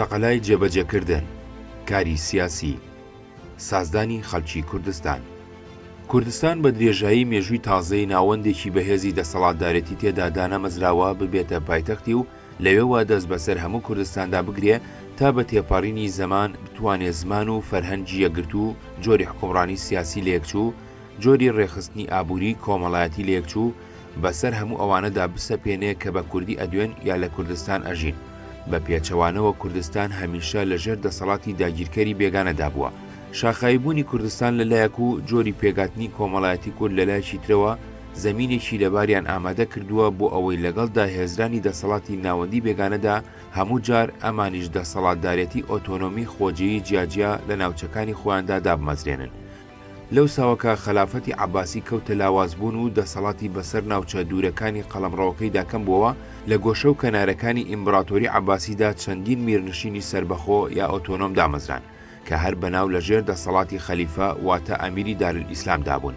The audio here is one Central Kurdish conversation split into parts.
تەقەلای جێبەجێکردن، کاری سیاسی، سازدانی خەڵکی کوردستان. کوردستان بە درێژایی مێژووی تازەی ناوەندێکی بەهێزی دەسەڵاتدارێتی تێدا دانەمەزراوە ببێتە پایتەختی و لەوێوە دەست بەسەر هەموو کوردستاندا بگرێ تا بە تێپەڕینی زەمان بتوانێ زمان و فەرهەنگی یەکگرتوو، جۆری حوکمڕانی سیاسی لەیەکچوو، جۆری ڕێکخستنی ئابووری، کۆمەڵایەتی لەیەکچوو، بەسەر هەموو ئەوانەدا بسەپێنێ کە بە کوردی ئەدوێن یا لە کوردستان ئەژین. بە پێچەوانەوە کوردستان هەمیشە لە ژێر دەسەڵاتی داگیرکەری بێگانەدا بووە. شاخاویبوونی کوردستان لە لایەک و جۆری پێکهاتنی کۆمەڵایەتی کورد لە لایەکی ترەوە زەمینێکی لەباریان ئامادە کردووە بۆ ئەوەی لەگەڵ داهێزرانی دەسەڵاتی ناوەندی بێگانەدا هەموو جار ئەمانیش دەسەڵاتدارێتی ئۆتۆنۆمی خۆجێیی جیاجیا لە ناوچەکانی خۆیاندا دابمەزرێنن. لەوساوە کە خەلافەتی عەباسی کەوتە لاوازبوون و دەسەڵاتی بەسەر ناوچە دوورەکانی قەڵەمڕەوەکەیدا کەم بووەوە، لە گۆشە و کەنارەکانی ئیمبراتۆری عەباسیدا چەندین میرنشینی سەربەخۆ یا ئۆتۆنۆم دامەزران کە هەر بەناو لە ژێر دەسەڵاتی خەلیفە واتە ئەمیری دارالئیسلامدا بوون.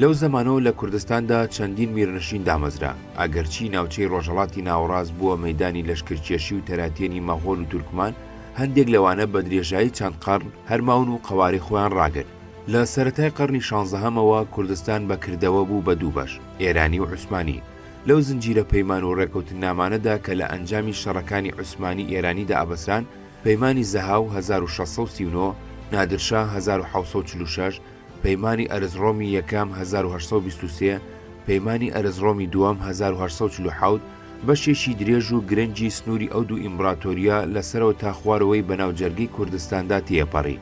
لەو زەمانەوە لە کوردستاندا چەندین میرنشین دامەزرا، ئەگەرچی ناوچەی ڕۆژهەڵاتی ناوەڕاست بووە مەیدانی لەشکرکێشی و تەراتێنی مەغۆل و تورکمان، هەندێک لەوانە بە درێژایی چەند قەڕن هەر ماون و قەوارەی خۆیان ڕاگرت. لە سەرەتای قەڕنی شانزەهەمەوە کوردستان بە کردەوە بوو بە دوو بەش، ئێرانی و عوسمانی. لەو زنجیرە پەیمان و ڕێکەوتننامانەدا کە لە ئەنجامی شەڕەکانی عوسمانی ئێرانیدا ئەبەسران، پەیمانی زەهاو 1639، نادرشا 1746، پەیمانی ئەرزڕۆمی یەکەم 1823، پەیمانی ئەرزڕۆمی دووەم 1847، بەشێکی درێژ و گرنگی سنووری ئەو دوو ئیمبراتۆرییە لە سەرەوە تا خوارەوەی بەناو جەرگەی کوردستاندا تێیەپەڕی.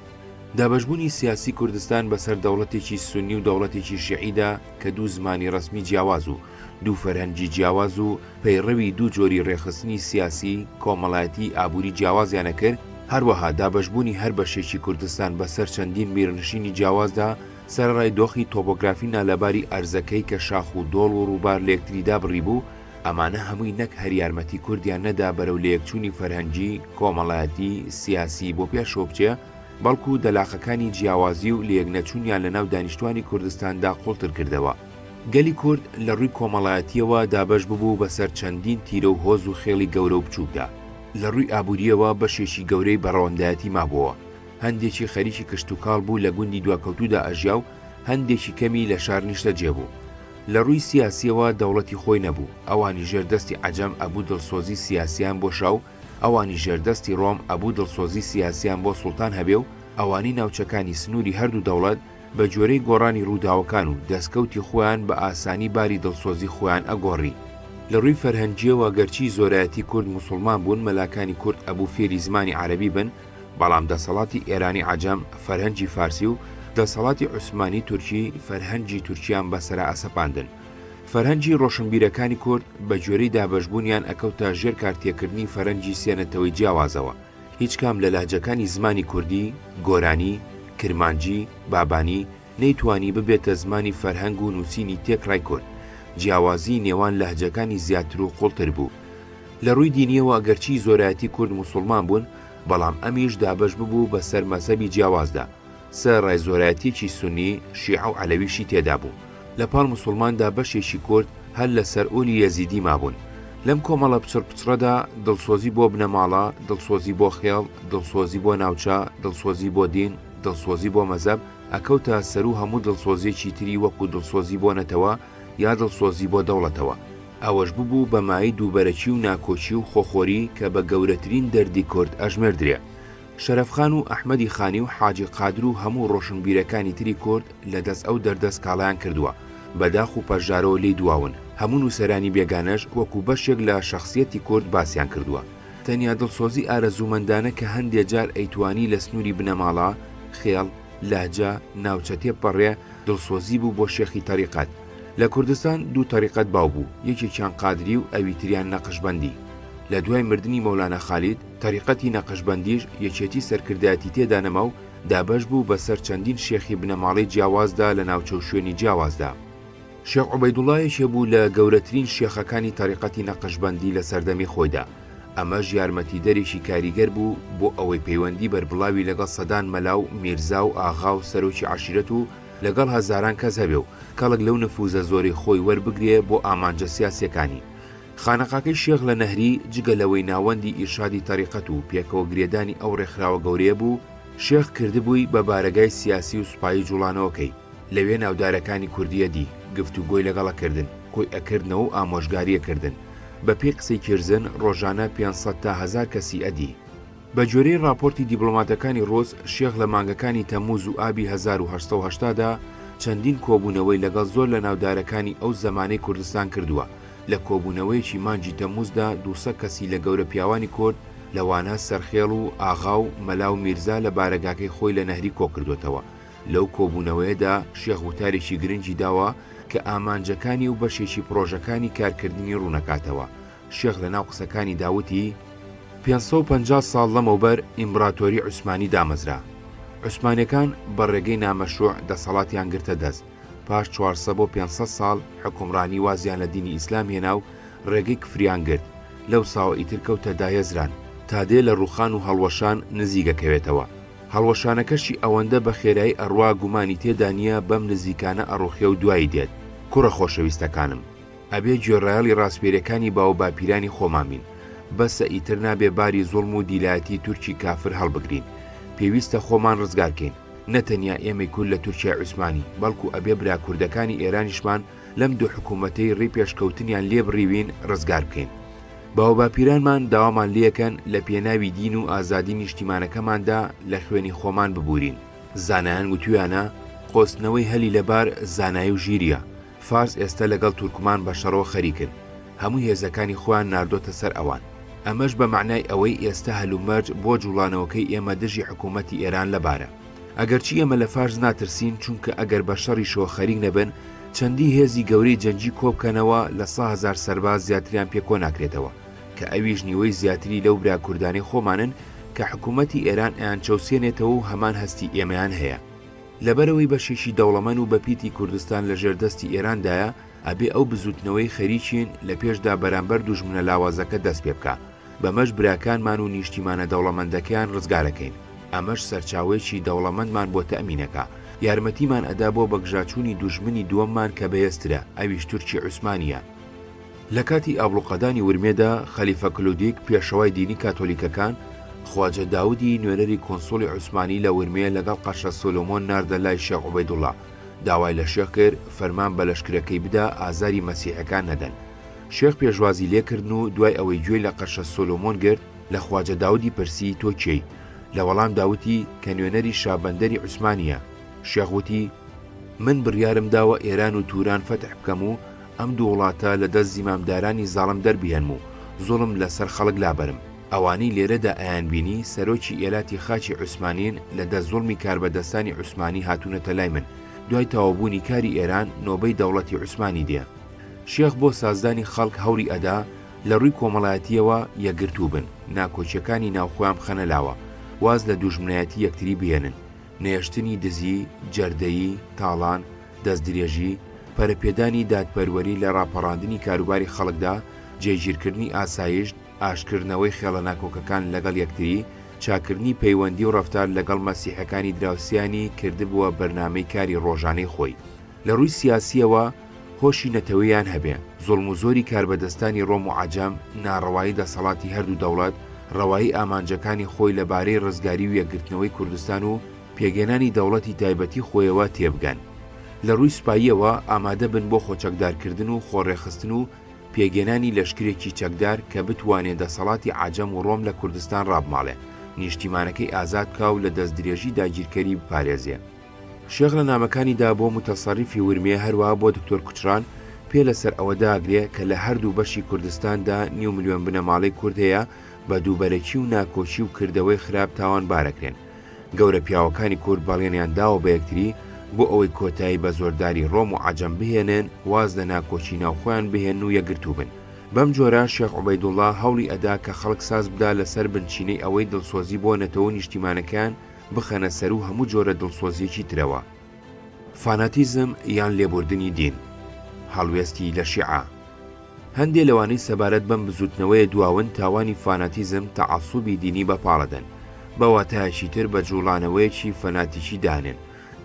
دابەشبوونی سیاسی کوردستان بەسەر دەوڵەتێکی سوننی و دەوڵەتێکی شیعیدا کە دوو زمانی ڕەسمی جیاواز و دوو فەرهەنگی جیاواز و پەیڕەوی دوو جۆری ڕێکخستنی سیاسی، کۆمەڵایەتی، ئابووری جیاوازیان ئەکرد، هەروەها دابەشبوونی هەر بەشێکی کوردستان بەسەر چەندین میرنشینی جیاوازدا، سەرەڕای دۆخی تۆپۆگرافی نالەباری ئەرزەکەی کە شاخ و دۆڵ و ڕووبار لەیەکتری دابڕیبوو، ئەمانە هەمووی نەک هەر یارمەتی کوردیان نەدا بەرەو لەیەکچوونی فەرهەنگی، کۆمەڵایەتی، سیاسی بۆ پێشەوە بچێ، بەڵکو دەلاقەکانی جیاوازی و لەیەکنەچوونیان لەناو دانیشتوانی کوردستاندا قوڵتر کردەوە. گەلی کورد لە ڕووی کۆمەڵایەتییەوە دابەش ببوو بەسەر چەندین تیرە و هۆز و خێڵی گەورە و بچووکدا. لە ڕووی ئابوورییەوە بەشێکی گەورەی بە ڕەوەندایەتی مابۆوە. هەندێکی خەریکی کشتوکاڵ بوو لە گوندی دواکەوتوودا ئەژیا و هەندێکی کەمی لە شار نیشتەجێ بوو. لە ڕووی سیاسییەوە دەوڵەتی خۆی نەبوو، ئەوانی ژێر دەستی عەجەم ئەبوو دڵسۆزی سیاسییان بۆ شا و ئەوانی ژێر دەستی ڕۆم ئەبوو دڵسۆزی سیاسییان بۆ سوڵتان هەبێ و ئەوانی ناوچەکانی سنووری هەردوو دەوڵەت بە گوێرەی گۆڕانی ڕووداوەکان و دەسکەوتی خۆیان بە ئاسانی باری دڵسۆزی خۆیان ئەگۆڕی. لە ڕووی فەرهەنگییەوە گەرچی زۆرایەتی کورد موسوڵمان بوون مەلاکانی کورد ئەبوو فێری زمانی عەرەبی بن بەڵام دەسەڵاتی ئێرانی عەجەم فەرهەنگی فارسی و دەسەڵاتی عوسمانی تورکی فەرهەنگی تورکیان بەسەرا ئەسەپاندن. فەرهەنگی ڕۆشنبیرەکانی کورد بە گوێرەی دابەشبوونیان ئەکەوتە ژێر کارتێکردنی فەرەنگی سێ نەتەوەی جیاوازەوە. هیچ کام لە لەهجەکانی زمانی کوردی، گۆرانی، کرمانجی، بابانی، نەیتوانی ببێتە زمانی فەرهەنگ و نووسینی تێکڕای کورد. جیاوازیی نێوان لەهجەکانی زیاتر و قووڵتر بوو. لە ڕووی دینییەوە گەرچی زۆرایەتی کورد موسوڵمان بوون، بەڵام ئەمیش دابەش ببوو بە سەر مەزهەبی جیاوازدا. سەرەڕای زۆرایەتییەکی سوننی، شیعە و عەلەویشی تێدا بوو. لە پاڵ موسوڵماندا بەشێکی کورد هەر لە سەر ئۆلی یەزیدی مابوون. لەم کۆمەڵە پچڕ پچڕەدا دڵسۆزی بۆ بنەماڵە، دڵسۆزی بۆ خێڵ، دڵسۆزی بۆ ناوچە، دڵسۆزی بۆ دین، دڵسۆزی بۆ مەزەب، ئەکەوتە سەروو هەموو دڵسۆزییەکی تری وەکوو دڵسۆزی بۆ نەتەوە یا دڵسۆزی بۆ دەوڵەتەوە. ئەوەش ببوو بە مایەی دووبەرەکی و ناکۆکی و خۆخۆری کە بە گەورەترین دەردی کورد ئەژمێردرێ. شەرەفخان و ئەحمەدی خانی و حاجی قادر و هەموو ڕۆشنبیرەکانی تری کورد لە دەست ئەو دەردە سکاڵایان کردووە، بە داخ و پەژارەوە لێی دواون، هەموو نووسەرانی بێگانەش وەکوو بەشێک لە شەخسییەتی کورد باسیان کردووە. تەنیا دڵسۆزی ئارەزوومەندانە کە هەندێ جار ئەیتوانی لە سنووری بنەماڵە، خێڵ، لەهجە، ناوچە تێبپەڕێ، دڵسۆزی بوو بۆ شێخی تەریقەت. لە کوردستان دوو تەریقەت باو بوو، یەکێکیان قادری و ئەوی تریان نەقشبەندی. لە دوای مردنی مەولانا خالید، تەریقەتی نەقشبەندیش یەکێتی سەرکردایەتی تێدا نەما و دابەش بوو بە سەر چەندین شێخی بنەماڵەی جیاوازدا لە ناوچە و شوێنی جیاوازدا. شێخ عوبەیدوڵا یەکێ بوو لە گەورەترین شێخەکانی تەریقەتی نەقشبەندی لە سەردەمی خۆیدا، ئەمەش یارمەتیدەرێکی کاریگەر بوو بۆ ئەوەی پەیوەندی بەربڵاوی لەگەڵ سەدان مەلا و میرزا و ئاغا و سەرۆکی عەشیرەت و لەگەڵ هەزاران کەس هەبێ و کەڵک لەو نفوزە زۆرەی خۆی وەربگرێ بۆ ئامانجە سیاسیەکانی. خانەقاکەی شێخ لە نەهری جگە لەوەی ناوەندی ئیرشادی تەریقەت و پێکەوە گرێدانی ئەو ڕێکخراوە گەورەیە بوو، شێخ کردبووی بە بارەگای سیاسی و سوپایی جوڵانەوەکەی، لەوێ ناودارەکانی کوردی ئەدی، گفتوگۆی لەگەڵ ئەکردن، کۆی ئەکردنەوە و ئامۆژگاری ئەکردن. بە پێی قسەی کیرزن ڕۆژانە 500 تا هەزار کەسی ئەدی. بە گوێرەی ڕاپۆرتی دیبڵۆماتەکانی ڕووس، شێخ لە مانگەکانی تەمموز و ئابی 1880 دا چەندین کۆبوونەوەی لەگەڵ زۆر لە ناودارەکانی ئەو زەمانەی کوردستان کردووە، لە کۆبوونەوەیەکی مانگی تەمموزدا 200 کەسی لە گەورە پیاوانی کورد لەوانە سەرخێڵ و ئاغا و مەلا و میرزا لە بارەگاکەی خۆی لە نەهری کۆکردۆتەوە. لەو کۆبوونەوەیەدا شێخ وتارێکی گرنگی داوە کە ئامانجەکانی و بەشێکی پڕۆژەکانی کارکردنی ڕوونەکاتەوە. شێخ لەناو قسەکانیدا وتی، 550 ساڵ لەمەوبەر ئیمبراتۆری عوسمانی دامەزرا. عوسمانیەکان بە ڕێگەی نامەشروع دەسەڵاتیان گرتە دەست. پاش 400 بۆ 500 ساڵ حوکمڕانی وازیان لە دینی ئیسلام هێنا و ڕێگەی کفریان گرت. لەوساوە ئیتر کەوتە دایەزران. تا دێ لە ڕووخان و هەڵوەشان نزیک ئەکەوێتەوە. هەڵوەشانەکەشی ئەوەندە بە خێرایی ئەڕوا گومانی تێدا نییە بەم نزیکانە ئەڕوخێ و دوایی دێت. کوڕە خۆشەویستەکانم! ئەبێ گوێڕایەڵی ڕاسپێرەکانی باووباپیرانی خۆمان بین. بەسە ئیتر نابێ باری زوڵم و دیلایەتی تورکی کافر هەڵبگرین. پێویستە خۆمان ڕزگار کەین. نە تەنیا ئێمەی کورد لە تورکیای عوسمانی، بەڵکو ئەبێ برا کوردەکانی ئێرانیشمان لەم دوو حکوومەتەی ڕێی پێشکەوتنیان لێ بڕیوین ڕزگار بکەین. باووباپیرانمان داوامان لێکەن لە پێناوی دین و ئازادی نیشتیمانەکەماندا لە خوێنی خۆمان ببورین. زانایان وتویانە، قۆستنەوەی هەلی لەبار زانایی و ژیرییە. فارس ئێستە لەگەڵ تورکمان بە شەڕەوە خەریکن. هەموو هێزەکانی خۆیان ناردۆتە سەر ئەوان. ئەمەش بە مەعنای ئەوەی ئێستە هەلومەرج بۆ جوڵانەوەکەی ئێمە دژی حکوومەتی ئێران لەبارە. ئەگەرچی ئێمە لە فارس ناترسین، چونکە ئەگەر بە شەڕیشەوە خەریک نەبن، چەندی هێزی گەورەی جەنگی کۆبکەنەوە لە سەهەزار سەرباز زیاتریان پێ کۆناکرێتەوە، کە ئەویش نیوەی زیاتری لەو برا کوردانەی خۆمانن کە حکوومەتی ئێران ئەیانچەوسێنێتەوە و هەمان هەستی ئێمەیان هەیە. لەبەرئەوەی بەشێکی دەوڵەمەن و بەپیتی کوردستان لەژێر دەستی ئێراندایە، ئەبێ ئەو بزووتنەوەی خەریکین لە پێشدا بەرامبەر دوژمنە لاوازەکە دەست پێ بکا. بەمەش براکانمان و نیشتیمانە دەوڵەمەندەکەیان ڕزگارەکەین. ئەمەش سەرچاوەیەکی دەوڵەمەندمان بۆ تەئمینەکا. یارمەتیمان ئەدا بۆ بەگژاچوونی دوژمنی دووەممان کە بەهێزترە، ئەویش تورکی عوسمانییە. لە کاتی ئابڵوقەدانی ورمێدا، خەلیفە کلودیک، پێشەوای دینی کاتۆلیکەکان، خواجە داودی نوێنەری کونسوڵی عوسمانی لە ورمێ لەگەڵ قەشە سولومۆن ناردە لای شێخ عوبەیدوڵا، داوای لە شێخ کرد فەرمان بە لەشکرەکەی بدا ئازاری مەسیحەکان نەدەن. شێخ پێشوازی لێکردن و دوای ئەوەی گوێی لە قەشە سولومۆن گرت، لە خواجە داودی پرسی تۆ کێی؟ لە وەڵامدا وتی کە نوێنەری شابەندەری عوسمانییە. شێخ وتی، من بڕیارم داوە ئێران و توران فەتح بکەم و ئەم دوو وڵاتە لە دەست زیمامدارانی زاڵم دەربهێنم و زوڵم لە سەر خەڵک لابەرم. ئەوانەی لێرەدا ئەیانبینی سەرۆکی ئێلاتی خاکی عوسمانین لە دەست زوڵمی کاربەدەستانی عوسمانی هاتوونەتە لای من. دوای تەواوبوونی کاری ئێران نۆبەی دەوڵەتی عوسمانی دێ. شێخ بۆ سازدانی خەڵک هەوڵی ئەدا لە ڕووی کۆمەڵایەتییەوە یەکگرتوو بن، ناکۆکییەکانی ناوخۆیان بخەنە لاوە، واز لە دووژمنایەتی یەکتری بهێنن، نەهێشتنی دزی، جەردەیی، تاڵان، دەستدرێژی، پەرەپێدانی دادپەروەری لە ڕاپەڕاندنی کاروباری خەڵکدا، جێگیرکردنی ئاسایشت، ئاشتکردنەوەی خێڵە ناکۆکەکان لەگەڵ یەکتری، چاککردنی پەیوەندی و ڕەفتار لەگەڵ مەسیحەکانی دراوسێیانی کردبووە بەرنامەی کاری ڕۆژانەی خۆی. لە ڕووی سیاسییەوە هۆشی نەتەوەییان هەبێ، زوڵم و زۆری کاربەدەستانی ڕۆم و عەجەم، ناڕەوایی دەسەڵاتی هەردوو دەوڵەت، ڕەوایی ئامانجەکانی خۆی لە بارەی ڕزگاری و یەکگرتنەوەی کوردستان و پێکهێنانی دەوڵەتی تایبەتی خۆیەوە تێبگەن. لە ڕووی سوپاییەوە ئامادە بن بۆ خۆچەکدارکردن و خۆڕێکخستن و پێکهێنانی لەشکرێکی چەکدار کە بتوانێ دەسەڵاتی عەجەم و ڕۆم لە کوردستان ڕابماڵێ، نیشتیمانەکەی ئازاد بکا و لە دەستدرێژی داگیرکەری بپارێزێ. شێخ لە نامەکانیدا بۆ موتەسەڕیفی ورمێ هەروەها بۆ دکتۆر کوچڕان پێ لەسەر ئەوە داگرێ کە لە هەردوو بەشی کوردستاندا نیو ملیۆن بنەماڵەی کورد هەیە بە دووبەرەکی و ناکۆکی و کردەوەی خراپ تاوانبارەکرێن. گەورە پیاوەکانی کورد بەڵێنیان داوە بە یەکتری بۆ ئەوەی کۆتایی بە زۆرداری ڕۆم و عەجەم بهێنن واز لە ناکۆکی ناوخۆیان بهێنن و یەکگرتوو بن. بەم جۆرە شێخ عوبەیدوڵڵا هەوڵی ئەدا کە خەڵک ساز بدا لەسەر بنچینەی ئەوەی دڵسۆزی بۆ نەتەوە و نیشتیمانەکەیان بخەنە سەروو هەموو جۆرە دڵسۆزییەکی ترەوە. فاناتیزم یان لێبوردنی دین. هەڵوێستی لە شیعە. هەندێ لەوانەی سەبارەت بەم بزووتنەوەیە دواون تاوانی فاناتیزم، تەعەسوبی دینی بە پاڵەدەن. بە واتایەکی تر بە جووڵانەوەیەکی فەناتیکی دانێن.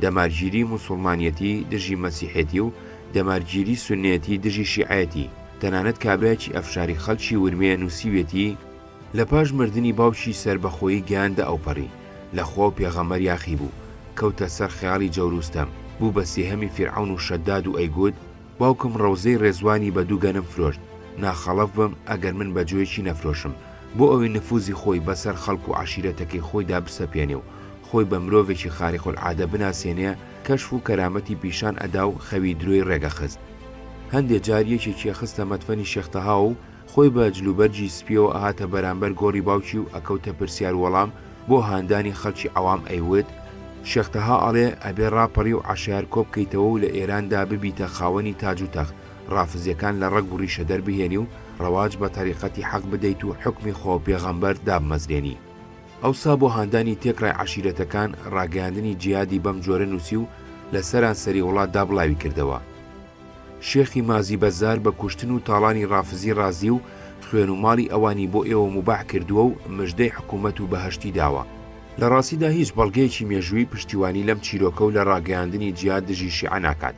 دەمارگیری موسوڵمانیەتی دژی مەسیحێتی و دەمارگیری سوننەیەتی دژی شیعەیەتی. تەنانەت کابرایەکی ئەفشاری خەڵکی ورمێ نووسیویەتی، لە پاش مردنی باوکی سەربەخۆیی گەیاندە ئەوپەڕی، لە خوا و پێغەمبەر یاخی بوو، کەوتە سەر خەیاڵی جەوروستەم، بوو بە سێهەمی فیرعەون و شەداد و ئەیگوت، باوکم ڕەوزەی ڕێزوانی بە دوو گەنم فرۆشت، ناخەڵەف بم ئەگەر من بە جۆیەکی نەفرۆشم، بۆ ئەوەی نفوزی خۆی بە سەر خەڵک و عەشیرەتەکەی خۆیدا بسەپێنێ و خۆی بە مرۆڤێکی خاریق العادە بناسێنێ، کەشف و کەرامەتی پیشان ئەدا و خەوی درۆی ڕێگەخست. هەندێ جار یەکێکی ئەخستە مەدفەنی شێخ تەهاوە و خۆی بە جلوبەرگی سپیەوە ئەهاتە بەرامبەر گۆڕی باوکی و ئەکەوتە پرسیار وەڵام بۆ هاندانی خەڵکی عەوام ئەیوت، شێخ تەها ئەڵێ ئەبێ ڕاپەڕی و عەشایەر کۆبکەیتەوە و لە ئێراندا ببیتە خاوەنی تاج و تەخت، ڕافزیەکان لە ڕەگ و ڕیشە دەربهێنی و ڕەواج بە تەریقەتی حەق بدەیت و حوکمی خوا و پێغەمبەر دابمەزرێنی. ئەوسا بۆ هاندانی تێکڕای عەشیرەتەکان ڕاگەیاندنی جیهادی بەم جۆرە نووسی و لە سەرانسەری وڵاتدا بڵاوی کردەوە. شێخی مازی بەزار بە کوشتن و تاڵانی ڕافزی ڕازی و خوێن و ماڵی ئەوانی بۆ ئێوە موباح کردووە و مژدەی حکوومەت و بەهەشتی داوە. لە ڕاستیدا هیچ بەڵگەیەکی مێژوویی پشتیوانی لەم چیرۆکە و لە ڕاگەیاندنی جیهاد دژی شیعە ناکات،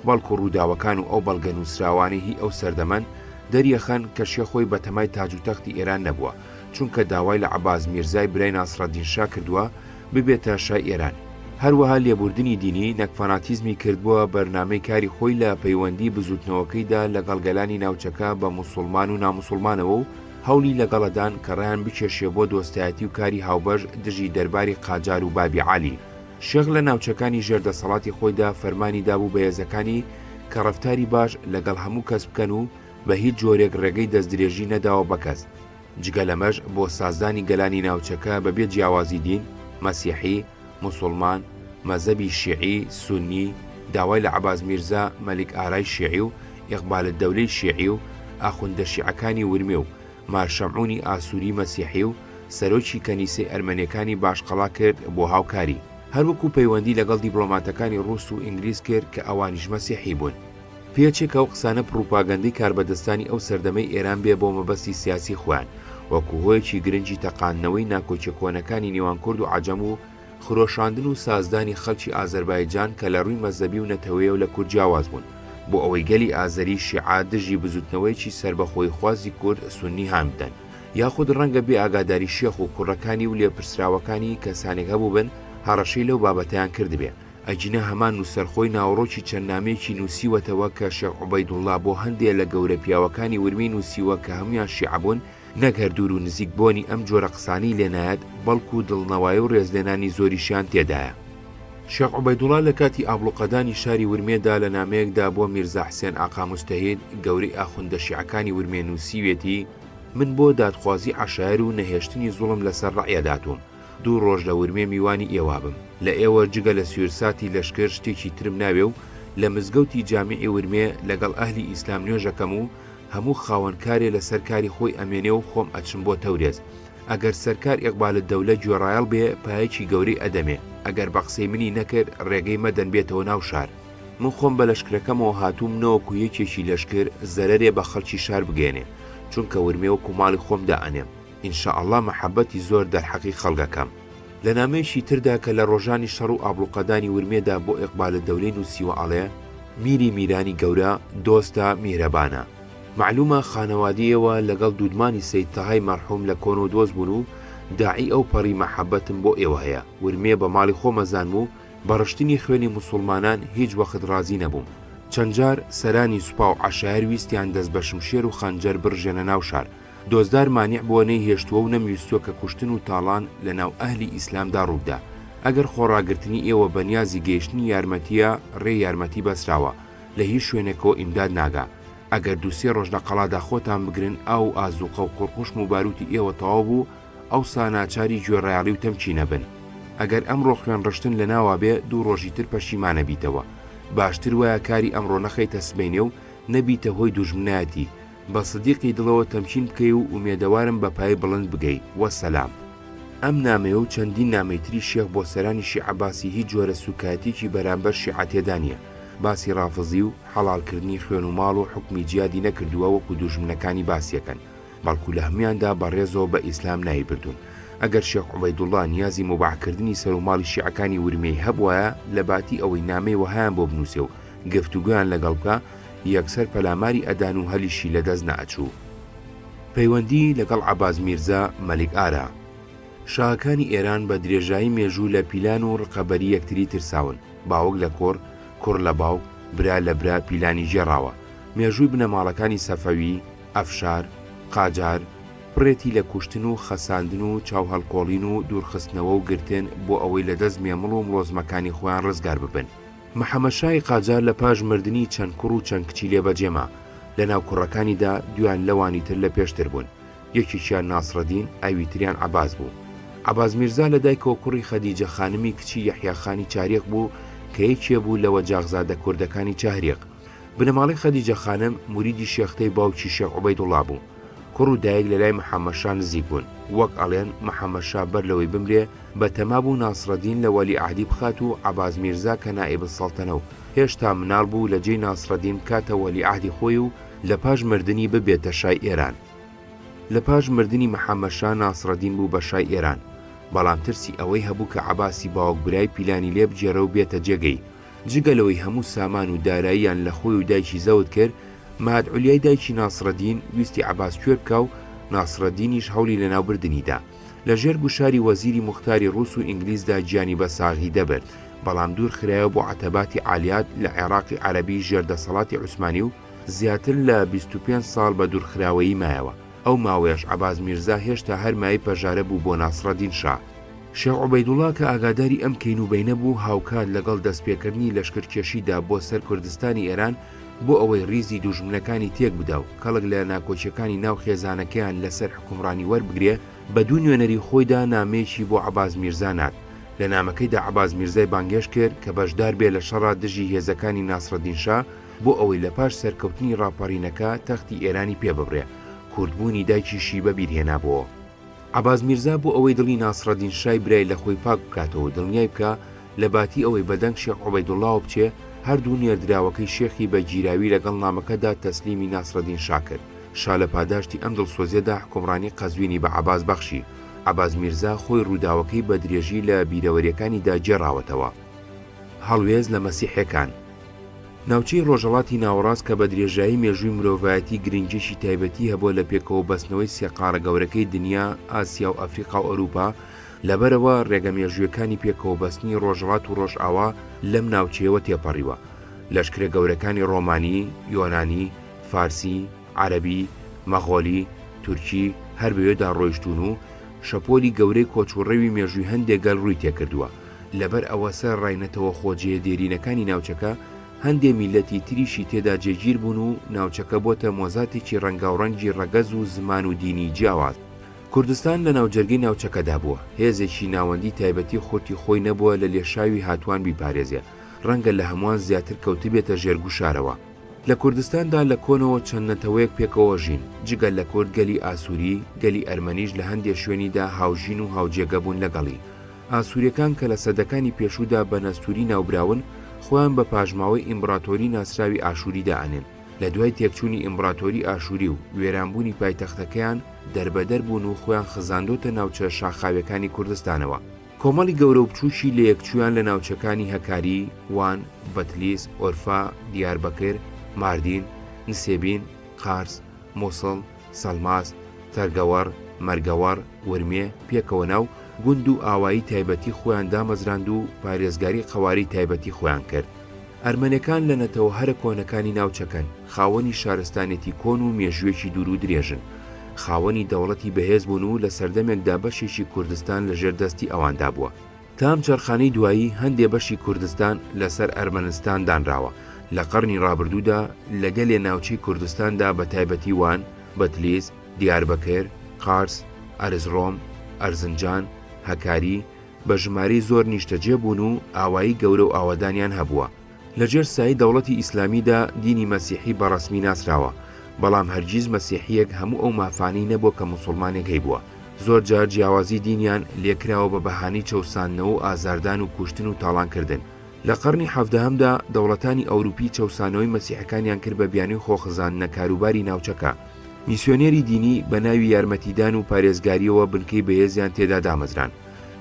بەڵکو ڕووداوەکان و ئەو بەڵگە نووسراوانەی هی ئەو سەردەمەن دەریەخەن کە شێخ خۆی بەتەمای تاج و تەختی ئێران نەبووە، چونکە داوای لە عەباس میرزای برای ناسڕەدین شا کردووە ببێتە شای ئێران. هەروەها لێبوردنی دینی نەک فاناتیزمی کردبووە بەرنامەی کاری خۆی لە پەیوەندی بزووتنەوەکەیدا لەگەڵ گەلانی ناوچەکە بە موسوڵمان و ناموسوڵمانەوە و هەوڵی لەگەڵەدان کە ڕایان بکێشێ بۆ دۆستایەتی و کاری هاوبەش دژی دەرباری قاجار و بابی عالی. شێخ لە ناوچەکانی ژێر دەسەڵاتی خۆیدا فەرمانی دابوو بە هێزەکانی کە ڕەفتاری باش لەگەڵ هەموو کەس بکەن و بە هیچ جۆرێک ڕێگەی دەستدرێژی نەداوە بە کەس، جگە لەمەش بۆ سازدانی گەلانی ناوچەکە بە بێ جیاوازی دین، مەسیحی، موسوڵمان، مەزەبی شیعی، سوننی، داوای لە عەباس میرزا مەلیک ئارای شیعی و ئیقبالالدەولەی شیعی و ئاخوندە شیعەکانی ورمێ و مار شەمعونی ئاسوری مەسیحی و سەرۆکی کەنیسەی ئەرمەنیەکانی باشقەڵا کرد بۆ هاوکاری. هەروەکو پەیوەندی لەگەڵ دیپڵۆماتەکانی ڕوس و ئینگلیز کرد کە ئەوانیش مەسیحی بوون. پێچێ کە ئەو قسانە پڕوپاگەندەی کاربەدەستانی ئەو سەردەمەی ئێران بێ بۆ مەبەستی سیاسی خۆیان، وەکو هۆیەکی گرنگی تەقاندنەوەی ناکۆکیە کۆنەکانی نێوان کورد و عەجەم و خرۆشاندن و سازدانی خەڵکی ئازەربایجان کە لە ڕووی مەزەبی و نەتەوەیەوە لە کورد جیاواز بوون بۆ ئەوەی گەلی ئازەری شیعە دژی بزوتنەوەیەکی سەربەخۆییخوازی کورد سوننی هان بدەن. یاخود ڕەنگە بێ ئاگاداری شێخ و کوڕەکانی و لێپرسراوەکانی کەسانێک هەبووبن هەڕەشەی لەو بابەتەیان کردبێ. ئەگینا هەمان نووسەر خۆی ناوەڕۆکی چەند نامەیەکی نووسیوەتەوە کە شێخ عوبەیدوڵڵا بۆ هەندێ لە گەورە پیاوەکانی ورمێی نووسیوە کە هەموویان شیعە بوون، نەک هەر دوور و نزیک بۆنی ئەم جۆرە قسانەی لێ نایەت، بەڵکوو دڵنەوایی و ڕێزلێنانی زۆریشیان تێدایە. شێخ عوبەیدوڵا لە کاتی ئابڵوقەدانی شاری ورمێدا لە نامەیەکدا بۆ میرزا حسێن ئاقا موجتەهید، گەورەی ئاخوندە شیعەکانی ورمێ نووسیوێتی، من بۆ دادخوازی عەشایەر و نەهێشتنی زوڵم لەسەر ڕەعیەت هاتووم، دوو ڕۆژ لە ورمێ میوانی ئێوە بم، لە ئێوە جگە لە سویرساتی لەشکر شتێکی ترم ناوێ و لە مزگەوتی جامیعی ورمێ لەگەڵ ئەهلی ئیسلام نوێژەکەم و هەموو خاوەن کارێ لە سەر کاری خۆی ئەمێنێ و خۆم ئەچم بۆ تەورێز. ئەگەر سەرکار ئیقبالالدەولە گوێڕایەڵ بێ پایەکی گەورەی ئەدەمێ، ئەگەر بە قسەی منی نەکرد ڕێگەی مەدەن بێتەوە ناو شار. من خۆم بە لەشکرەکەمەوە هاتووم نەوەکو یەکێکی لەشکر زەرەرێ بە خەڵکی شار بگەیەنێ، چونکە ورمێ وەکو ماڵی خۆم دائەنێم. ان شاء اللە مەحەبەتی زۆر دەرحەقی خەڵک ئەکەم. لە نامەیەکی تردا کە لە ڕۆژانی شەڕ و ئابڵوقەدانی ورمێدا بۆ ئیقبالالدەولەی نووسیوە ئەڵێ، میری میرانی گەورە، دۆستە، میهرەبانە. مەعلوومە خانەوادی ئێوە لەگەڵ دوودمانی سەید تەهای مەرحووم لە کۆنەوە دۆست بوون و داعی ئەو پەڕی مەحەبەتم بۆ ئێوە هەیە. ورمێ بە ماڵی خۆم ئەزانم و بە ڕشتنی خوێنی موسوڵمانان هیچ وەخت ڕازی نەبووم. چەند جار سەرانی سوپا و عەشایەر ویستیان دەست بە شمشێر و خەنجەر بڕژێنە ناو شار. دۆزدار مانیع بووە نەیهێشتووە و نەمویستووە کە کوشتن و تاڵان لە ناو ئەهلی ئیسلامدا ڕووبدا. ئەگەر خۆڕاگرتنی ئێوە بە نیازی گەیشتنی یارمەتییە، ڕێی یارمەتی بەسراوە، لە هیچ شوێنێکەوە ئیمداد ناگا. ئەگەر دوو سێ ڕۆژ لە قەڵادا خۆتان بگرن، ئاو و ئازووقە و قوڕقوشم و بارووتی ئێوە تەواو بوو، ئەوسا ناچاری گوێڕایەڵی و تەمکینە بن. ئەگەر ئەمڕۆ خوێنڕشتن لە ناوا بێ، دوو ڕۆژی تر پەشیمانەبیتەوە. باشتر وایە کاری ئەمڕۆ نەخەیتە سبەینێ و نەبیتە هۆی دوژمنایەتی. بە سدیقی دڵەوە تەمکین بکەی و ئومێدەوارم بە پای بڵند بگەی. وەسەلام. ئەم نامەیە و چەندین نامەی تری شێخ بۆ سەرانی شیعە باسی هیچ جۆرە سوکایەتیەکی بەرامبەر شیعە تێدا نیە، باسی ڕافزی و حەڵاڵ کردنی خوێن و ماڵ و حوکمی جیادی نەکردووە وەکو دوژمنەکانی باسیەکەن، بەڵکو لە هەمویاندا بە ڕێزەوە بە ئیسلام ناوی بردوون. ئەگەر شێخ عوبەیدوڵڵا نیازی موباح کردنی سەر و ماڵی شیعەکانی ورمێی هەبوایە لە باتی ئەوەی نامەی وەهایان بۆ بنوسێ و گفتوگۆیان لەگەڵ بکا. یەکسەر پەلاماری ئەدان و هەلیشی لە دەست نەئەچوو. پەیوەندی لەگەڵ عەباس میرزا مەلیک ئارا. شاهەکانی ئێران بە درێژایی مێژوو لە پیلان و ڕقەبەری یەکتری ترساون، باوک لە کوڕ، کوڕ لە باوک، برا لە برا پیلانی گێڕاوە. مێژووی بنەماڵەکانی سەفەوی، ئەفشار، قاجار، پڕێتی لە کوشتن و خەساندن و چاوهەڵکۆڵین و دوورخستنەوە و گرتن بۆ ئەوەی لە دەست مێمڵ و مڵۆزمەکانی خۆیان ڕزگار ببن. محەمەد شای قاجار لە پاش مردنی چەند کوڕ و چەند کچی لێ بەجێ ما. لە ناو کوڕەکانیدا دویان لەوانی تر لە پێشتر بوون. یەکێکیان ناسڕەدین، ئەوی تریان عەباس بوو. عەباس میرزا لە دایکەوە کوڕی خەدیجە خانمی کچی یەحیا خانی چاریق بوو کە یەکێ بوو لە وەجاخزادە کوردەکانی چاهریق. بنەماڵەی خەدیجە خانم موریدی شێختەی باوکی شێخ عوبەیدوڵا بوو. کوڕ و دایک لە لای محەمەد شا نزیک بوون. وەک ئەڵێن محەمەد شا بەر لەوەی بمرێ بە تەما بوو ناسڕەدین لە وەلیعەهدی بخات و عەباس میرزا کە نائیبالسەڵتەنە و هێشتا مناڵ بوو لە جێی ناسڕەدین بکاتە وەلیعەهدی خۆی و لە پاش مردنی ببێتە شای ئێران. لە پاش مردنی محەمەد شا ناسڕەدین بوو بە شای ئێران. بەڵام ترسی ئەوەی هەبوو کە عەباسی باوک برای پیلانی لێ بگێڕێ و بێتە جێگەی. جگە لەوەی هەموو سامان و داراییان لە خۆی و دایکی زەوت کرد، مەهد عولیای دایکی ناسڕەدین ویستی عەباس کوێر بکا و ناسڕەدینیش هەوڵی لەناوبردنی دا. لە ژێر گوشاری وەزیری موختاری ڕووس و ئینگلیزدا گیانی بە ساغی دەبرد، بەڵام دوور خرایەوە بۆ عەتەباتی عالیات لە عێڕاقی عەرەبی ژێر دەسەڵاتی عوسمانی و زیاتر لە 25 ساڵ بە دوورخراوەیی مایەوە. ئەو ماوەیەش عەباس میرزا هێشتا هەر مایەی پەژارە بوو بۆ ناسڕەدین شا. شێخ عوبەیدوڵا کە ئاگاداری ئەم کەین و بەینە بوو، هاوکات لەگەڵ دەستپێکردنی لەشکرکێشیدا بۆ سەر کوردستانی ئێران بۆ ئەوەی ڕیزی دوژمنەکانی تێک بدا و کەڵک لە ناکۆکیەکانی ناو خێزانەکەیان لە سەر حوکمڕانی وەربگرێ، بە دوو نوێنەری خۆیدا نامەیەکی بۆ عەباس میرزا نارد. لە نامەکەیدا عەباس میرزای بانگهێشت کرد کە بەشدار بێ لە شەڕا دژی هێزەکانی ناسڕەدین شا بۆ ئەوەی لە پاش سەرکەوتنی ڕاپەڕینەکە تەختی ئێرانی پێ ببڕێ. کوردبوونی دایکیشی بە بیر هێنابۆوە. عەباس میرزا بۆ ئەوەی دڵی ناسڕەدین شای برای لە خۆی پاک بکاتەوە و دڵنیای بکا، لە باتی ئەوەی بە دەنگ شێخ عوبەیدوڵڵاوە بچێ، هەردوو نێردراوەکەی شێخی بە گیراوی لەگەڵ نامەکەدا تەسلیمی ناسڕەدین شا کرد. شا لە پاداشتی ئەم دڵسۆزیەدا حوکمڕانی قەزوینی بە عەباس بەخشی. عەباس میرزا خۆی ڕووداوەکەی بە درێژی لە بیرەوەریەکانیدا گێڕاوەتەوە. هەڵوێست لە مەسیحێکان. ناوچەی ڕۆژهەڵاتی ناوەڕاست کە بە درێژایی مێژووی مرۆڤایەتی گرنگیەکی تایبەتی هەبووە لە پێکەوە بەستنەوەی سێ قاڕە گەورەکەی دنیا، ئاسیا و ئەفریقا و ئەوروپا، لەبەرئەوە ڕێگە مێژوویەکانی پێکەوە بەستنی ڕۆژهەڵات و ڕۆژئاوا لەم ناوچەیەوە تێپەڕیوە. لەشکرە گەورەکانی ڕۆمانی، یۆنانی، فارسی، عەرەبی، مەغۆلی، تورکی هەر بەوێدا ڕۆیشتوون و شەپۆلی گەورەی کۆچ و ڕەوی مێژووی هەندێ گەل ڕووی تێکردووە. لەبەر ئەوە سەرەڕای نەتەوە خۆجێیە دێرینەکانی ناوچەکە، هەندێ میللەتی تریشی تێدا جێگیر بوون و ناوچەکە بۆتە مۆزاتێکی ڕەنگاوڕەنگی ڕەگەز و زمان و دینی جیاواز. کوردستان لە ناوجەرگەی ناوچەکەدا بووە، هێزێکی ناوەندی تایبەتی خورتی خۆی نەبووە لە لێشاوی هاتووان بیپارێزێ، ڕەنگە لە هەمووان زیاتر کەوتبێتە ژێر گوشارەوە. لە کوردستاندا لە کۆنەوە چەند نەتەوەیەک پێکەوە ژین، جگە لە کورد گەلی ئاسووری، گەلی ئەرمەنیش لە هەندێ شوێنیدا هاوژین و هاوجێگە بوون لەگەڵی. ئاسووریەکان کە لە سەدەکانی پێشوودا بە نەستووری ناوبراون، خۆیان بە پاشماوەی ئیمبڕاتۆری ناسراوی ئاشووری دائەنێن. لە دوای تێکچوونی ئیمبڕاتۆری ئاشووری و وێرانبوونی پایتەختەکەیان، دەربەدەر بوون و خۆیان خزاندۆتە ناوچە شاخاویەکانی کوردستانەوە. کۆمەڵی گەورە و بچووکی لەیەکچوویان لە ناوچەکانی هەکاری، وان، بەتلیس، ئۆرفا، دیاربەکر، ماردین، نسێبین، قارس، موسڵ، سەڵماس، تەرگەوەڕ، مەرگەوەڕ، ورمێ، پێکەوە نا و گوند و ئاوایی تایبەتی خۆیان دامەزراند و پارێزگاری قەوارەی تایبەتی خۆیان کرد. ئەرمەنەکان لە نەتەوە هەرە کۆنەکانی ناوچەکەن، خاوەنی شارستانیەتی کۆن و مێژوویەکی دوور و درێژن. خاوەنی دەوڵەتی بەهێز بوون و لە سەردەمێکدا بەشێکی کوردستان لە ژێر دەستی ئەواندا بووە. تا ئەم چەرخانەی دوایی هەندێ بەشی کوردستان لە سەر ئەرمەنستان دانراوە. لە قەڕنی ڕابردوودا لە گەلێ ناوچەی کوردستاندا بە تایبەتی وان، بەتلیس، دیاربەکر، قارس، ئەرزڕۆم، ئەرزنجان، هەکاری، بە ژمارەی زۆر نیشتەجێ بوون و ئاوایی گەورە و ئاوەدانیان هەبووە. لە ژێر سایەی دەوڵەتی ئیسلامیدا دینی مەسیحی بە ڕەسمی ناسراوە، بەڵام هەرگیز مەسیحییەک هەموو ئەو مافانەی نەبووە کە موسوڵمانێک هەیبووە. زۆر جار جیاوازی دینیان لێکراوە بە بەهانەی چەوساندنەوە و ئازاردان و کوشتن و تاڵانکردن. لە قەڕنی حەڤدەهەمدا دەوڵەتانی ئەوروپی چەوسانەوەی مەسیحەکانیان کرد بە بیانووی خۆخزاندنە کاروباری ناوچەکە. میسیۆنێری دینی بە ناوی یارمەتیدان و پارێزگارییەوە بنکەی بەهێزیان تێدا دامەزراند.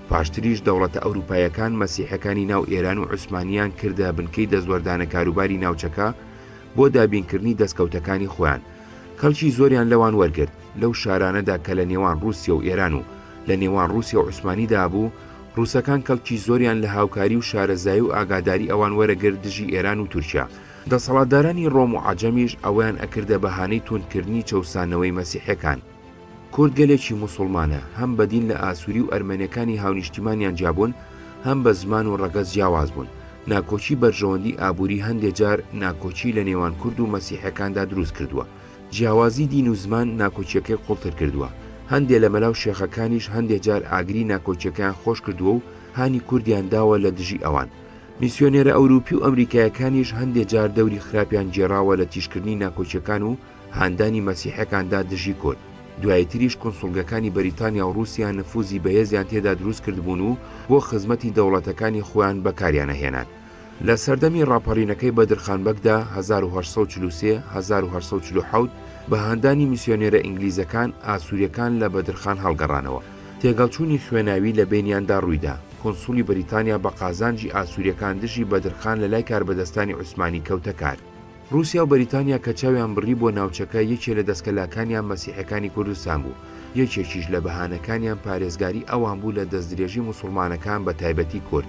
پاشتریش دەوڵەتە ئەوروپاییەکان مەسیحەکانی ناو ئێران و عوسمانیان کردە بنکەی دەستوەردانە کاروباری ناوچەکە. بۆ دابینکردنی دەستکەوتەکانی خۆیان کەڵکی زۆریان لەوان وەرگرت. لەو شارانەدا کە لە نێوان ڕووسیە و ئێران و لە نێوان ڕووسیە و عوسمانیدا بوو، ڕووسەکان کەڵکی زۆریان لە هاوکاری و شارەزایی و ئاگاداری ئەوان وەرەگرت دژی ئێران و تورکیا. دەسەڵاتدارانی ڕۆم و عەجەمیش ئەوەیان ئەکردە بەهانەی توندکردنی چەوسانەوەی مەسیحیەکان. کورد گەلێکی موسوڵمانە، هەم بە دین لە ئاسوری و ئەرمەنیەکانی هاونیشتیمانیان جیابوون، هەم بە زمان و ڕەگەز جیاواز بوون. ناکۆکی بەرژەوەندی ئابووری هەندێ جار ناکۆکی لە نێوان کورد و مەسیحیەکاندا دروست کردووە. جیاوازی دین و زمان ناکۆکیەکەی قوڵتر کردووە. هەندێ لە مەلا و شێخەکانیش هەندێ جار ئاگری ناکۆکیەکەیان خۆش کردووە و هانی کوردیان داوە لە دژی ئەوان. میسیۆنێرە ئەوروپی و ئەمریکایەکانیش هەندێ جار دەوری خراپیان گێڕاوە لە تیژکردنی ناکۆکیەکان و هاندانی مەسیحەکاندا دژی کورد. دوایتریش کونسوڵگەکانی بەریتانیا و ڕووسیا نفوزی بەهێزیان تێدا دروست کردبوون و بۆ خزمەتی دەوڵەتەکانی خۆیان بەکاریان ئەهێنان. لە سەردەمی ڕاپەڕینەکەی بەدرخان بەگدا، 1843، 1847، بە هاندانی میسیۆنێرە ئینگلیزەکان، ئاسووریەکان لە بەدرخان هەڵگەڕانەوە. تێگەڵچوونی خوێناوی لە بەینیاندا ڕوویدا. کونسوڵی بەریتانیا بە قازانجی ئاسووریەکان دژی بەدرخان لە لای کاربەدەستانی عوسمانی کەوتە کار. ڕووسیا و بەریتانیا کە چاویان بڕیبووە ناوچەکە، یەکێ لە دەسکەلاکانیان مەسیحیەکانی کوردستان بوو، یەکێکیش لە بەهانەکانیان پارێزگاری ئەوان بوو لە دەستدرێژی موسوڵمانەکان بە تایبەتی کورد.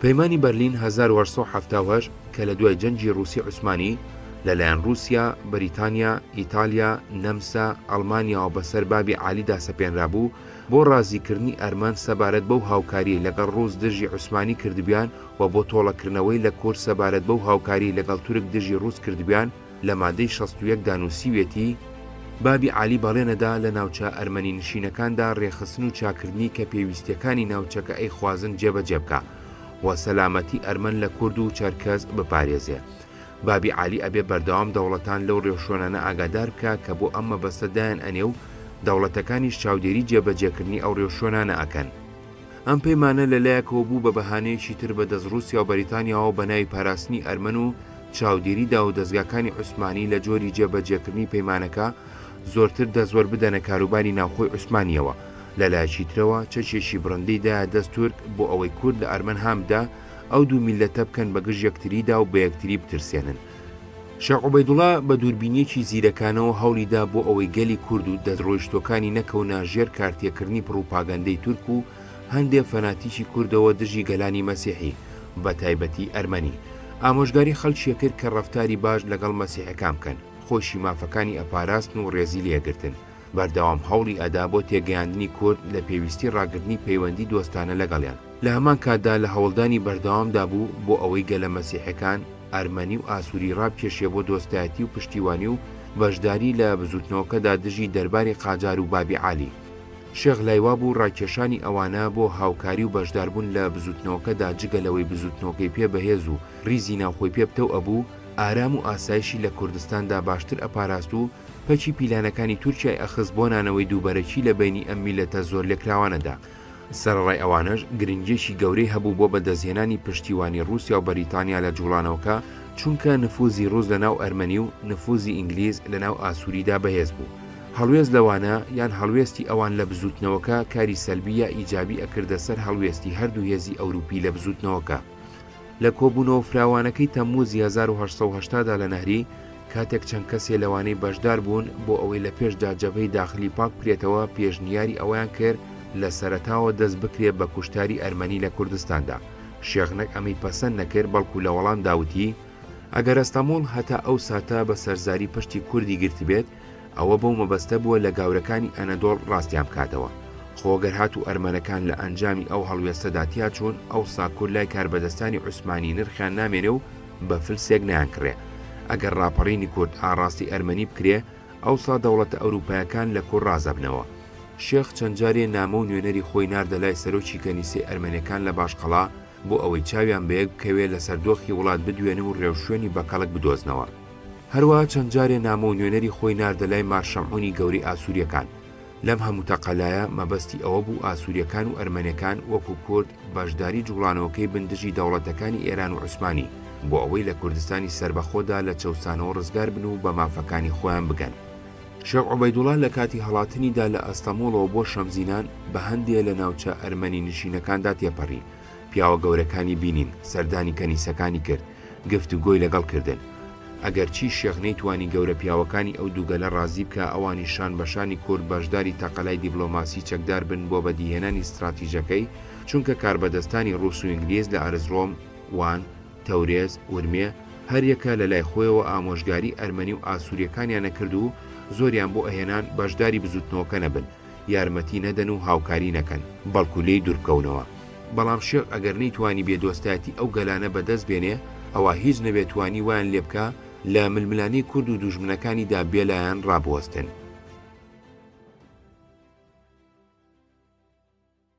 پەیمانی بەرلین 1878 کە لە دوای جەنگی ڕووسی عوسمانی لە لایەن ڕووسیا، بەریتانیا، ئیتالیا، نەمسا، ئەڵمانیاوە بەسەر بابی عالیدا سەپێنرابوو، بۆ ڕازیکردنی ئەرمەن سەبارەت بەو هاوکاریەی لەگەڵ ڕووس دژی عوسمانی کردبویان و بۆ تۆڵەکردنەوەی لە کورد سەبارەت بەو هاوکاریەی لەگەڵ تورک دژی ڕووس کردبویان لە مادەی 61 دا نووسیویەتی، بابی عالی بەڵێنەدا لە ناوچە ئەرمەنی نشینەکاندا ڕێکخستن و چاککردنی کە پێویستیەکانی ناوچەکە ئەیخوازن جێبەجێ بکا و سەلامەتی ئەرمەن لە کورد و چەرکەس بپارێزێ. بابی عالی ئەبێ بەردەوام دەوڵەتان لەو ڕێوشوێنانە ئاگادار بکا کە بۆ ئەم مەبەستە دایان ئەنێ و دەوڵەتەکانیش چاودێری جێبەجێکردنی ئەو ڕێوشوێنانە ئەکەن. ئەم پەیمانە لە لایەکەوە بوو بە بەهانەیەکی تر بە دەست ڕووسیا و بەریتانیاوە بە ناوی پاراستنی ئەرمەن و چاودێری داوودەزگاکانی عوسمانی لە جۆری جێبەجێکردنی پەیمانەکە زۆرتر دەستوەربدەنە کاروباری ناوخۆی عوسمانییەوە، لە لایەکی ترەوە چەکێکی بڕندەی دایە دەست تورک بۆ ئەوەی کورد لە ئەرمەن هان بدا ئەو دوو میللەتە بکەن بە گژ یەکتریدا و بە یەکتری بترسێنن. شێخ عوبەیدوڵا بە دووربینییەکی زیرەکانەوە هەوڵی دا بۆ ئەوەی گەلی کورد و دەستڕۆیشتووەکانی نەکەونە ژێر کارتێکردنی پڕوپاگەندەی تورک و هەندێ فەناتیکی کوردەوە دژی گەلانی مەسیحی، بە تایبەتی ئەرمەنی. ئامۆژگاری خەڵکی ئەکرد کە ڕەفتاری باش لەگەڵ مەسیحەکان بکەن، خۆیشی مافەکانی ئەپاراستن و ڕێزی لێ ئەگرتن. بەردەوام هەوڵی ئەدا بۆ تێگەیاندنی کورد لە پێویستی ڕاگرتنی پەیوەندی دۆستانە لەگەڵیان. لە هەمان کاتدا لە هەوڵدانی بەردەوامدا بوو بۆ ئەوەی گەلە مەسیحەکان، ئەرمەنی و ئاسوری ڕابکێشێ بۆ دۆستایەتی و پشتیوانی و بەشداری لە بزوتنەوەکەدا دژی دەرباری قاجار و بابی عالی. شێخ لای وابوو ڕاکێشانی ئەوانە بۆ هاوکاری و بەشداربوون لە بزوتنەوەکەدا جگە لەوەی بزوتنەوەکەی پێ بەهێز و ڕیزی ناوخۆی پێ پتەو ئەبوو، ئارام و ئاسایشی لە کوردستاندا باشتر ئەپاراست و پەکی پیلانەکانی تورکیای ئەخست بۆ نانەوەی دووبەرەکی لە بەینی ئەم میللەتە زۆرلێکراوانەدا. سەرەڕای ئەوانەش گرنگیەکی گەورەی هەبوو بۆ بەدەستهێنانی پشتیوانی ڕووسیا و بەریتانیا لە جوڵانەوەکە، چونکە نفوزی ڕووس لە ناو ئەرمەنی و نفوزی ئینگلیز لە ناو ئاسوریدا بەهێز بوو. هەڵوێست لەوانە یان هەڵوێستی ئەوان لە بزووتنەوەکە کاری سەلبی یا ئیجابی ئەکردە سەر هەڵوێستی هەردوو هێزی ئەوروپی لە بزووتنەوەکە. لە کۆبوونەوە فراوانەکەی تەمموزی 1880 دا لە نەهری، کاتێک چەند کەسێ لەوانەی بەشدار بوون بۆ ئەوەی لە پێشدا جەبهەی داخلی پاک بکرێتەوە پێشنیاری ئەوەیان کرد لە سەرەتاوە دەست بکرێ بە کوشتاری ئەرمەنی لە کوردستاندا. شێخ نەک ئەمەی پەسەند نەکرد بەڵکو لە وەڵامدا وتی، ئەگەر ئەستەموڵ هەتا ئەو ساتە بە سەرزاری پشتی کوردی گرتبێت ئەوە بەو مەبەستە بووە لە گاورەکانی ئەنەدۆڵ ڕاستیان بکاتەوە. خۆ گەر هاتوو ئەرمەنەکان لە ئەنجامی ئەو هەڵوێستەدا تیاچوون ئەوسا کورد لای کاربەدەستانی عوسمانی نرخیان نامێنێ و بە فلسێک نایانکڕێ. ئەگەر ڕاپەڕینی کورد ئاڕاستەی ئەرمەنی بکرێ ئەوسا دەوڵەتە ئەوروپایەکان لە کورد ڕازەبنەوە. شێخ چەند جارێ نامە و نوێنەری خۆی ناردە لای سەرۆکی کەنیسەی ئەرمەنەکان لە باشقەڵا بۆ ئەوەی چاویان بەیەک بکەوێ لەسەر دۆخی وڵات بدوێن و ڕێوشوێنی بەکەڵک بدۆزنەوە. هەروەها چەند جارێ نامە و نوێنەری خۆی ناردە لای مار شەمعونی گەورەی ئاسوریەکان. لەم هەموو تەقەلایە مەبەستی ئەوە بوو ئاسوریەکان و ئەرمەنەکان وەکو کورد بەشداری جوڵانەوەکەی بن دژی دەوڵەتەکانی ئێران و عوسمانی بۆ ئەوەی لە کوردستانی سەربەخۆدا لە چەوسانەوە ڕزگار بن و بە مافەکانی خۆیان بگەن. شێخ عوبەیدوڵا لە کاتی هەڵاتنیدا لە ئەستەموڵەوە بۆ شەمزینان بە هەندێ لە ناوچە ئەرمەنی نشینەکاندا تێپەڕی، پیاوە گەورەکانی بینین، سەردانی کەنیسەکانی کرد، گفتوگۆی لەگەڵ کردن. ئەگەرچی شێخ نەیتوانی گەورە پیاوەکانی ئەو دوو گەلە ڕازی بکا ئەوانیش شان بە شانی کورد بەشداری تەقەلای دیبلۆماسی چەکدار بن بۆ بەدیهێنانی ستراتیژەکەی، چونکە کاربەدەستانی ڕووس و ئینگلیز لە ئەرزڕۆم، وان، تەورێز، ورمێ، هەریەکە لە لای خۆیەوە ئامۆژگاری ئەرمەنی و ئاسووریەکانیان ئەکرد و زۆریان بۆ ئەهێنان بەشداری بزووتنەوەکە نەبن، یارمەتی نەدەن و هاوکاری نەکەن، بەڵکو لێی دووربکەونەوە. بەڵام شێخ ئەگەر نەیتوانیبێ دۆستایەتی ئەو گەلانە بەدەست بێنێ، ئەوا هیچ نەبێ توانی وایان لێبکا لە ململانێی کورد و دوژمنەکانیدا بێلایەن ڕابوەستن.